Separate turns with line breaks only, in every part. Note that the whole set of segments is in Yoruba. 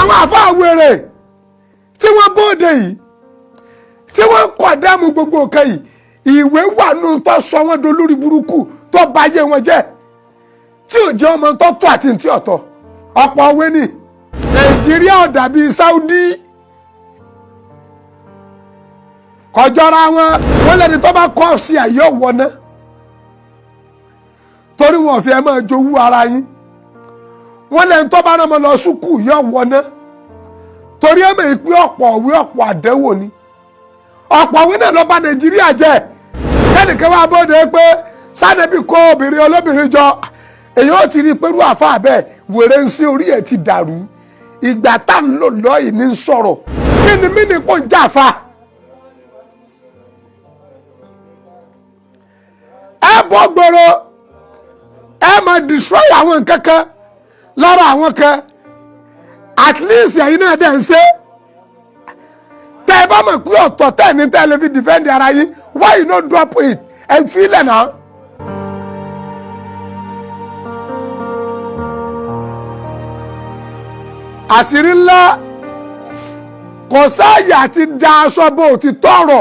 Àwọn àfáà wèrè tí wọ́n bóde yìí, tí wọ́n kọ̀dẹ́mù gbogbo nǹkan yìí, ìwé wà nù tó sọ wọ́n dolórí burúkú, tó bayé wọn jẹ́, tí ò jẹ́ ọmọ tó tó àti ntí ọ̀tọ̀. Ọ̀pọ̀ òwe ni Nàìjíríà ò dàbí Saudi, kọjọra wọn. Wọn lẹni tó bá kọ́ sí àyè ọ̀wọ́ náà, torí wọn fi ẹ máa jowú ara yín. Wọn lẹni tó bá rán ọmọ lọ sùkúù yọ wọ náà, torí ẹ mọ̀ pé ọ̀pọ̀ òwe, ọ̀pọ̀ àdánwò ni. Ọ̀pọ̀ òwe náà ló bà Nàìjíríà jẹ́. Kẹ́nìkan wá bóde pé sádẹ́bì kó obìnrin olóbìnrin jọ, èyí ó ti rí pẹ̀lú àfa bẹ́ẹ̀, wèrè ń sí orí ẹ̀ ti dàrú. Ìgbà tá ń lò lọ́yìn ní sọ̀rọ̀, kí ni mí ní kò ń jà fa. Ẹ bọ́ gbòòrò, ẹ máa destroy àwọn nǹkan kan lára àwọn kan. At least ẹ̀yin náà dẹ̀ ń ṣe. Tẹ́ ẹ bá mọ̀ pé ọ̀tọ̀ tẹ́ ẹ̀ ní tẹ́ ẹ lè fi defend ara yín, why you no drop it? Ẹ fi ilẹ̀ náà. Àṣírí ńlá, kò sáàyè àti da aṣọ bò ti tọrọ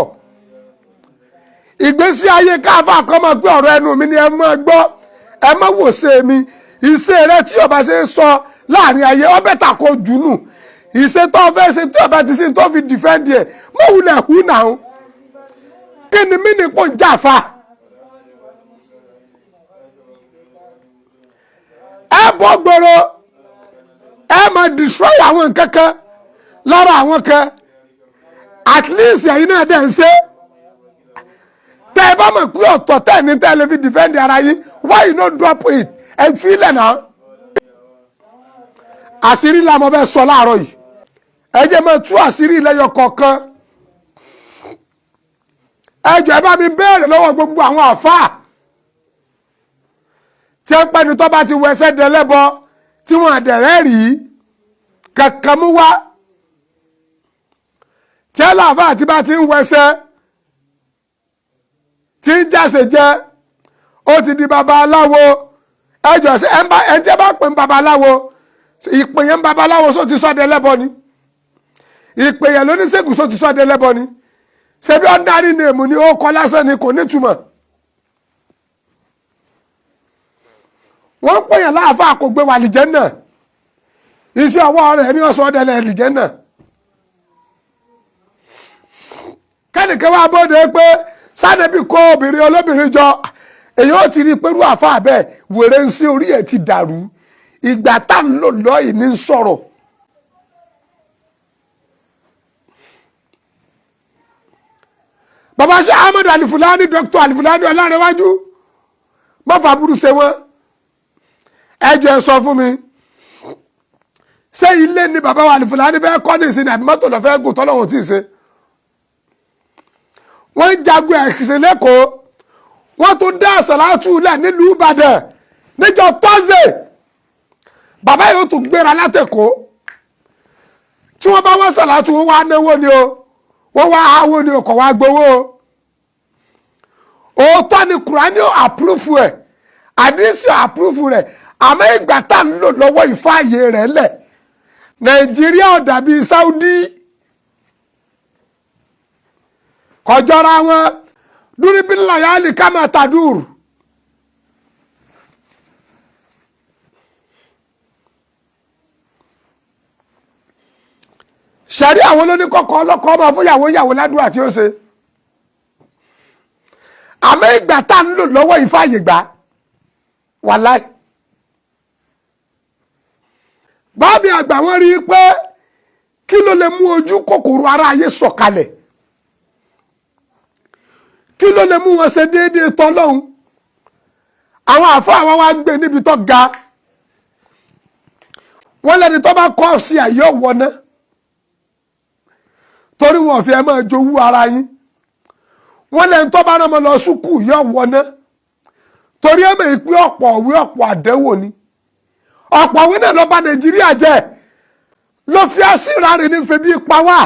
ìgbésí ayé káfá kọ́ mọ̀ pé ọ̀rọ̀ ẹnu mi ni ẹ mọ̀ gbọ́, ẹ mọ̀ wò ṣe mi. Ìṣe rẹ tí ọba ṣe ń sọ láàrin ayé, ọbẹ̀ tà kó jùnú ìṣe tó fẹ́ ṣe tí ọba ti ṣe tó fi dìfẹ́ǹdì ẹ̀ mọ̀ wulẹ̀ hù náà. Kí ni mí ní kò ń jà fa. Ẹ bọ́ gbòòrò, ẹ máa destroy àwọn nǹkan kan lára àwọn kan. At least ẹ̀yin náà dẹ̀ ń ṣe. Tẹ́ ẹ bá mọ̀ pé ọ̀tọ̀ tẹ́ ẹ̀ ní tẹ́ ẹ lè fi defend ara yín, why you no drop it? Ẹ fi ilẹ̀ náà. Àṣírí la mo fẹ́ sọ láàárọ̀ yìí. Ẹ jẹ́ máa tú àṣírí lẹ́yọ kọ̀ọ̀kan. Ẹ jọ̀ọ́, ẹ bá mi béèrè lọ́wọ́ gbogbo àwọn àfáà tí ẹ ń pẹ́ni tó bá ti wẹsẹ̀ dẹlẹ́bọ, tí wọ́n àdẹ̀rẹ́ rí kankan mú wá, tí ẹ láàfáà tí bá ti ń wẹsẹ̀, tí ń jáse jẹ, ó ti di babaláwo. Ẹ jọ̀ọ́, sí ẹ tí ẹ bá pè ń babaláwo, ìpè yẹn ń babaláwo, só ti sọ́ dẹlẹ́bọ ni? Ìpè yẹn lóníṣègùn, só ti sọ́ dẹlẹ́bọ ni? Ṣebí ordinary name ni, ó kọ́ lásán ni, kò nítumọ̀. Wọ́n ń pèyàn láàfáà, kò gbé wàlìjẹ́ náà. Iṣẹ́ ọwọ́ rẹ̀ ní ọ̀sán ọ̀dẹ̀lẹ̀ ẹ̀lìjẹ́ náà. Kẹ́nìkan wá bóde pé sádẹ́bì kó obìnrin olóbìnrin jọ, èyí ó ti rí pẹ̀lú àfáà bẹ́ẹ̀, wèrè ń sí orí ẹ̀ ti dàrú. Ìgbà tá ń lò lọ́yìn ní sọ̀rọ̀. Bàbá ṣe Ahmed Alifulani, Dr. Alifulani Ọlárẹ̀wájú, mọ́fà burú ṣe wọ́n. Ẹ jọ̀ọ́, ẹ sọ fún mi, ṣé ilé ni bàbá wa Alifulani fẹ́ kọ́ ní ìsìn, àbí mọ́tò lọ́ fẹ́ gùn tọ́lọ́hún tí ì ṣe? Wọ́n ń jagun ẹ̀sìn lẹ́kọ̀ọ́, wọ́n tún dá àsàlátù lẹ̀ nílùú Ìbàdàn níjọ́ Thursday. Bàbá yóò tún gbéra látẹ̀kọ́. Tí wọ́n bá wọ́n sàlátù, wọ́n wá náwó ni o, wọ́n wá háwó ni o, kò wá gbowó o. Òótọ́ ni Kùránì ò àpúrúfù ẹ̀, àdísì ò àpúrúfù rẹ̀, àmọ́ ìgbà tá à ń lò lọ́wọ́ ìfáàyè rẹ̀ lẹ̀. Nàìjíríà ò dàbí Saudi, kọjọra wọn. Dúríbílà yálì kámá tàdúrù. Ṣẹ̀rí àwọn olóníkọ̀kọ̀ ọlọ́kọ̀ ọmọ fúnyàwó yàwó ládùúgbò àti ó ṣe, àmọ́ ìgbà tá à ń lò lọ́wọ́ ìfàyè gbà wàláì. Báàbí àgbà, wọn rí i pé kí ló lè mú ojú kòkòrò ara ayé sọ̀kalẹ̀, kí ló lè mú wọn ṣe déédéé tọ́lọ́hún? Àwọn àfọ àwọn wa gbé níbi tó ga. Wọ́n lẹ́ni tó bá kọ́ sí àyè ọ̀wọ́ náà, torí wọn fi ẹ máa jowú ara yín. Wọ́n lẹ́ni tó bá rán ọmọ lọ sùkúù yọ wọ náà, torí ẹ mọ̀ pé ọ̀pọ̀ òwe, ọ̀pọ̀ àdánwò ni. Ọ̀pọ̀ òwe náà ló bà Nàìjíríà jẹ́, ló fi àṣírà rẹ̀ ní febi pa wá.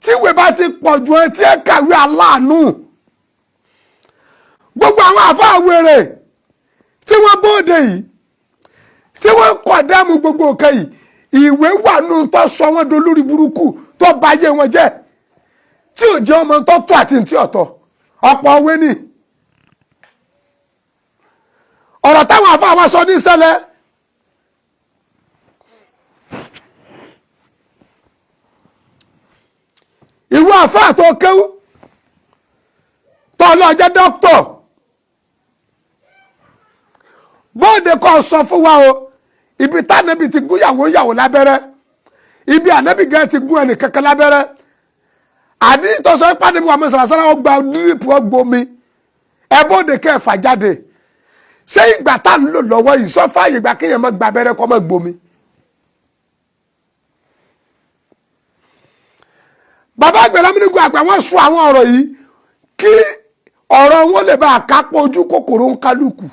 Tí ìwé bá ti pọ̀ ju ẹ tí ẹ kàwé aláàánú, gbogbo àwọn àfáà wèrè tí wọ́n bóde yìí, tí wọ́n kọ̀dẹ́mù gbogbo nǹkan yìí. Ìwé wà nù tó sọ wọ́n dolórí burúkú, tó bà ayé wọn jẹ́, tí ò jẹ́ ọmọ tó tó àti tí ọ̀tọ̀. Ọ̀pọ̀ òwe ni ọ̀rọ̀ táwọn àfa wa sọ ní ìṣẹ̀lẹ̀. Ìwọ àfa tó kéwú, tó lọ jẹ́ dókítọ̀, bóde kọ́ sọ fún wa o, ibi tánàbì ti gún yàwó yàwó lábẹ́rẹ́, ibi ànábì gẹ́ ti gún ẹnì kankan lábẹ́rẹ́, àní tó sọ pé ànábì wa mọ̀sálásálá ọgbà dírípù ọgbọ́mi, ẹ bóde kẹ́ ẹ fà jáde. Ṣé ìgbà tá à ń lò lọ́wọ́ yìí sọ fáyè ìgbà kéèyàn má gba abẹ́rẹ́ kọ́ má gbomi? Bàbá àgbẹ̀lámúnigun àgbà, wọ́n sọ àwọn ọ̀rọ̀ yìí kí ọ̀rọ̀ wọn lè bá àkápọ̀ ojú kòkòrò ń kálukú.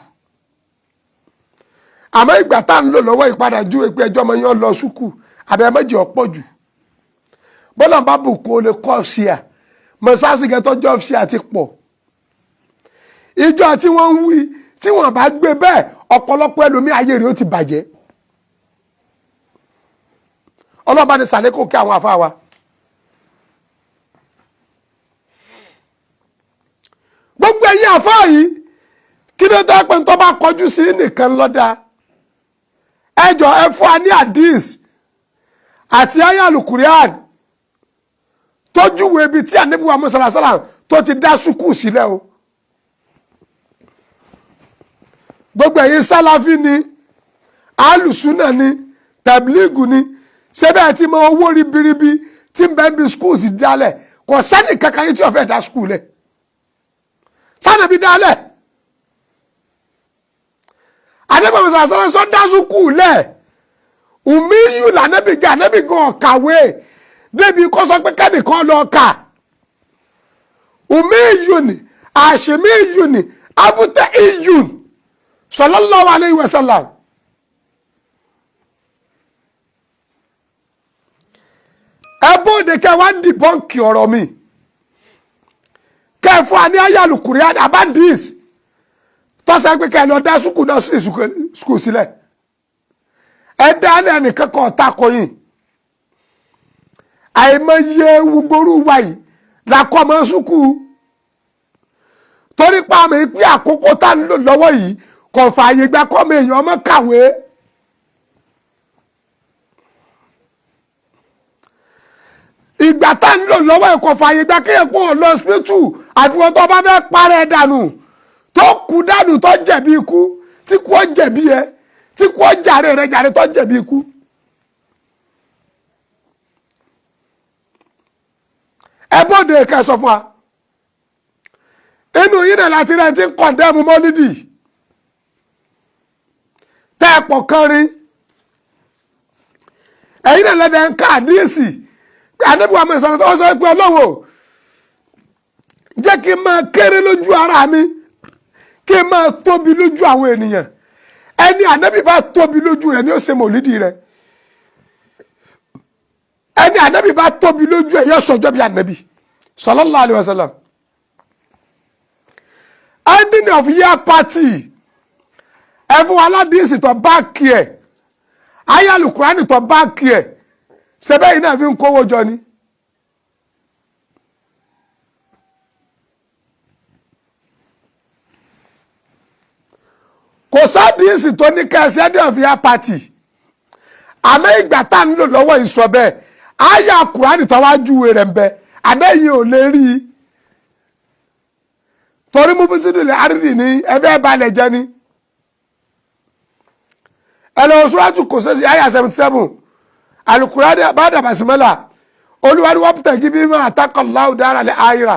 Àmọ́ ìgbà tá à ń lò lọ́wọ́ ìpadà ju pé ẹjọ́ ọmọ yẹn lọ sùkú àbẹ̀ méjì ọ̀pọ̀ jù. Bọ́lá bá bùkún, ó lè kọ́ sí à mọ̀sáàsì kẹtọ́jọ́ ọ́fíìsì àti pọ̀. Ìjọ tí wọ́n ń wí, tí wọ́n bá gbé bẹ́ẹ̀, ọ̀pọ̀lọpọ̀ ẹlòmíì ayé rẹ̀ ó ti bàjẹ́. Ọlọ́ba ní sàlékò kí àwọn àfa wa. Gbogbo ẹ̀yin àfa yìí, kí ló dé pé tó bá kọjú sí nìkan lọ́dà? Ẹjọ́ ẹ fún wa ní hadith àti aya alukurian tó júwe ibi tí ànábì wa mọ́sálásálà tó ti dá sukù sílẹ̀ o. Gbogbo ẹ̀yin sálàfí ni, alùsùnà ni, tẹ̀blígù ni, ṣé bẹ́ẹ̀ ti mọ owó ribiribi tí ń bẹ́ẹ̀ bí schools dálẹ̀? Kò sẹ́ni kankan yìí tí wọ́n fẹ́ dá school lẹ̀ sànàbí dálẹ̀. Ànábì mọ́sálásálà sọ dá sukù lẹ̀. Umiyu lànàbì gẹ, ànàbì gan ọ̀kàwé débi kó sọ pé kẹ́nìkan lọ kà. Umiyu ni, àṣemíyu ni, abúté iyun, sallallahu alayhi wa sallam. Ẹ bóde kẹ wá dìbọ́ǹkì ọ̀rọ̀ mi, kẹ fún wa ní ayélujára abadis tọ́sẹ̀ pé kẹ lọ dá sukù náà sí sukù sílẹ̀. Ẹ dá ní ẹnìkan kan ọ̀tá kọyìn. Àìmọye gbogbo wa yìí làkọ́ ọmọ sukù, torí pa àmì pé àkókò tá ń lò lọ́wọ́ yìí kò fààyè gba kọ́mọ èèyàn ọmọ kàwé. Ìgbà tá ń lò lọ́wọ́ yìí kò fààyè gba kéèyàn pọ̀ lọ hospital, àfi wọn tó bá fẹ́ parẹ́ dànù, tó kú dànù, tó jẹ̀bi ikú, tí kú ó jẹ̀bi ẹ, tí kú ó jàre rẹ jàre, tó jẹ̀bi ikú. Ẹ bóde kẹ́ sọ fún wa. Inú yìí náà láti rẹ̀ ti ń kọ̀ndẹ́mù mọ́lídì tẹ́ ẹ pọ̀ kánrin. Ẹ̀yin náà lẹ́dẹ̀ ń ká àdíyèsí pé àdébùwà mẹ́sàn-án tó sọ pé ọlọ́wọ́ jẹ́ kí n máa kéré lójú ara mi, kí n máa tóbi lójú àwọn ènìyàn. Ẹni ànábì bá tóbi lójú rẹ̀ ni ó ṣe mọ̀lídì rẹ̀. Ẹni ànábì bá tóbi lójú ẹ̀ yóò sọjọ́ bí ànábì sallallahu alaihi wasallam. Ending of year party, ẹ fún wa aládìsí tó bá kí ẹ, ayé alukurani tó bá kí ẹ, sẹbẹ yìí náà fi ń kówó jọ ni. Kò sádìsí tó ní kẹsí ending of year party, àmọ́ ìgbà tá à ń lò lọ́wọ́ ìsọ bẹ́ẹ̀, ayé alukurani tó wá júwe rẹ̀ ń bẹ, àbẹ́yìn ò lè rí i torí mú fúsídìlẹ̀ àrídì ní ẹgbẹ́ balẹ̀ jẹ́ ni. Ẹlẹ́wọ̀n sùràtù kò sẹ́sì àyà 77 alukurani bá dàbà símẹ́là olúwàdí gíbí máa takọ̀láwù dára lẹ́ àyíra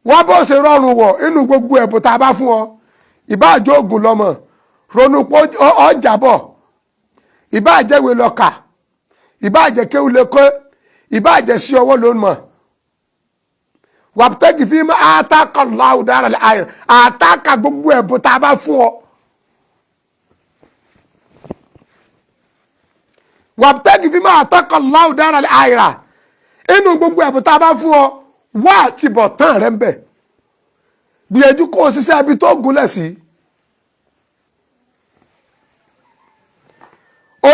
wọ́n bó ṣe rọrùn wọ̀ inú gbogbo ẹ̀bùn tá a bá fún ọ. Ìbáàjọ́ ògùn lọ́mọ ronú pé ọjà bọ̀, ìbáàjẹ́wé lọ́kà, ìbáàjẹ́ kéwú lẹ́kọ́, ìbáàjẹ́ sí ọwọ́ ló ń mọ̀. Wàpútẹ́gì fi máa àtàkọ̀láwù dára lẹ́ àyíra àtàkà gbogbo ẹ̀bùn tá a bá fún ọ. Wàpútẹ́gì fi máa àtàkọ̀láwù dára lẹ́ àyíra inú gbogbo ẹ̀bùn tá a bá fún ọ, wá àtibọ̀ tán rẹ̀ ń bẹ̀. Gbìyànjú kó o ṣiṣẹ́ ibi tó gúnlẹ̀ sí.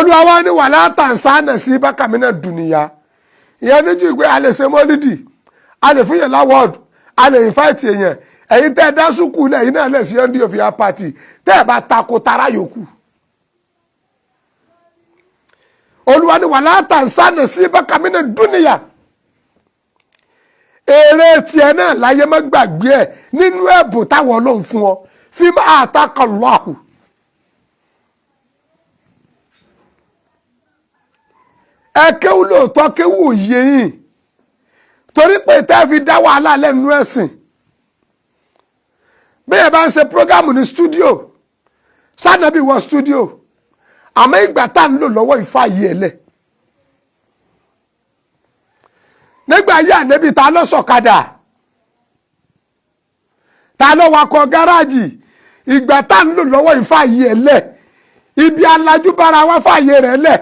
Olúwa wa ní wala tansa nasibaka mina dunya. Ìyẹn níjú pé a lè ṣe mọ́lídì, a lè fún yẹn l'award, a lè invite èèyàn. Ẹ̀yin tẹ́ ẹ dá sùkúù lẹ̀, ẹ̀yin náà lẹ̀ sí end of year party, tẹ́ ẹ bá tako tara yòókù. Olúwa ní wala tansa nasibaka mina dunya. Èrè tiẹ̀ náà láyé, má gbàgbé ẹ̀ nínú ẹ̀bùn táwọn Ọlọ́run fún ọ, fima ataka Allahu. Ẹ kéwú lóòótọ́, kéwú òye yìí, torí pé tẹ́ fi dá wàhálà lẹ́nu ẹ̀sìn. Bí ẹ bá ń ṣe program ní studio, sànàbí wọ studio, àmọ́ ìgbà tá à ń lò lọ́wọ́ ìfà yìí ẹ̀ lẹ̀. Nígbà yí ànẹ́bí, ta ló sọ̀kadà? Ta ló wakọ̀ gáràjì? Ìgbà tá à ń lò lọ́wọ́ ìfà yìí ẹ̀ lẹ̀, ibi alájú bára wá fàyè rẹ̀ lẹ̀.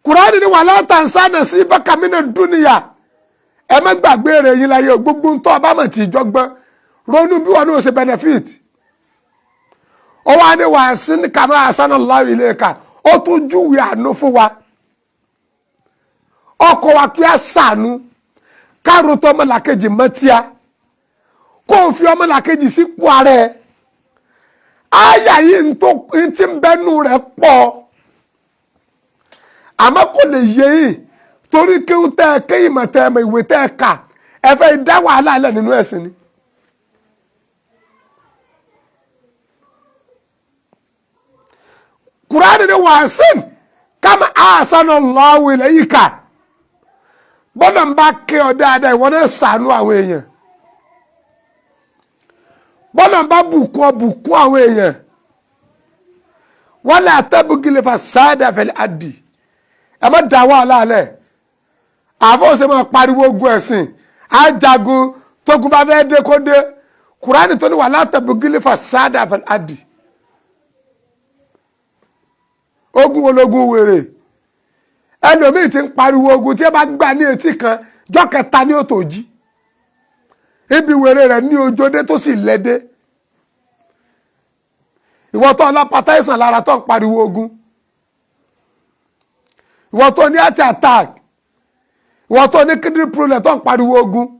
Kùránì ní wala tansa nasibaka mina dunya. Ẹ má gbàgbé rẹ̀ yín láyé. Gbogbo ń tọ́ ọba mọ̀ tí ìjọgbọ́n ronú bí wọn ní o ṣe benefit. Ó wá ní wa ahsin kama ahsana Allahu ilayka. Ó tún júwe àánú fún wa, ọkọ̀ wa kí á sànú káàró tó ọmọlàkejì mọ́tíá, kó o fi ọmọlàkejì sípò ara ẹ̀. Àyà yìí ń tí ń bẹ́nu rẹ̀ pọ̀, àmọ́ kò lè yé yìí torí kí ó tẹ́ ẹ kéyìí mọ̀ tẹ́ ẹ mọ̀ ìwé tẹ́ ẹ kà, ẹ fẹ́ dá wàhálà lẹ̀ nínú ẹ̀sìn ni. Kùránì ní wa ahsin kama ahsana Allahu ilayka. Bọ́lá ń bá ké ọ dáadáa, ìwọ náà ṣàánú àwọn èèyàn. Bọ́lá ń bá bùkún ọ, bùkún àwọn èèyàn. Wala tabghil fasada fil ardi. Ẹ má dá wàhálà lẹ̀. Àfọwọ́sẹ̀ máa pariwo ogun ẹ̀sìn ajagun, tógun bá fẹ́ dé kó dé. Kùránì tó ní wala tabghil fasada fil ardi. Ogun ológun wèrè, ẹlòmíì ti ń pariwo ogun, tí ẹ bá gbà ní etí kan, jọ́ kẹta ní òtò jí ibi wèrè rẹ̀ ní ojúdé tó sì lẹ́dẹ́. Ìwọ tó ọlọ́pàá ìsàn lára tó ń pariwo ogun, ìwọ tó ní heart attack, ìwọ tó ní kidney problem tó ń pariwo ogun.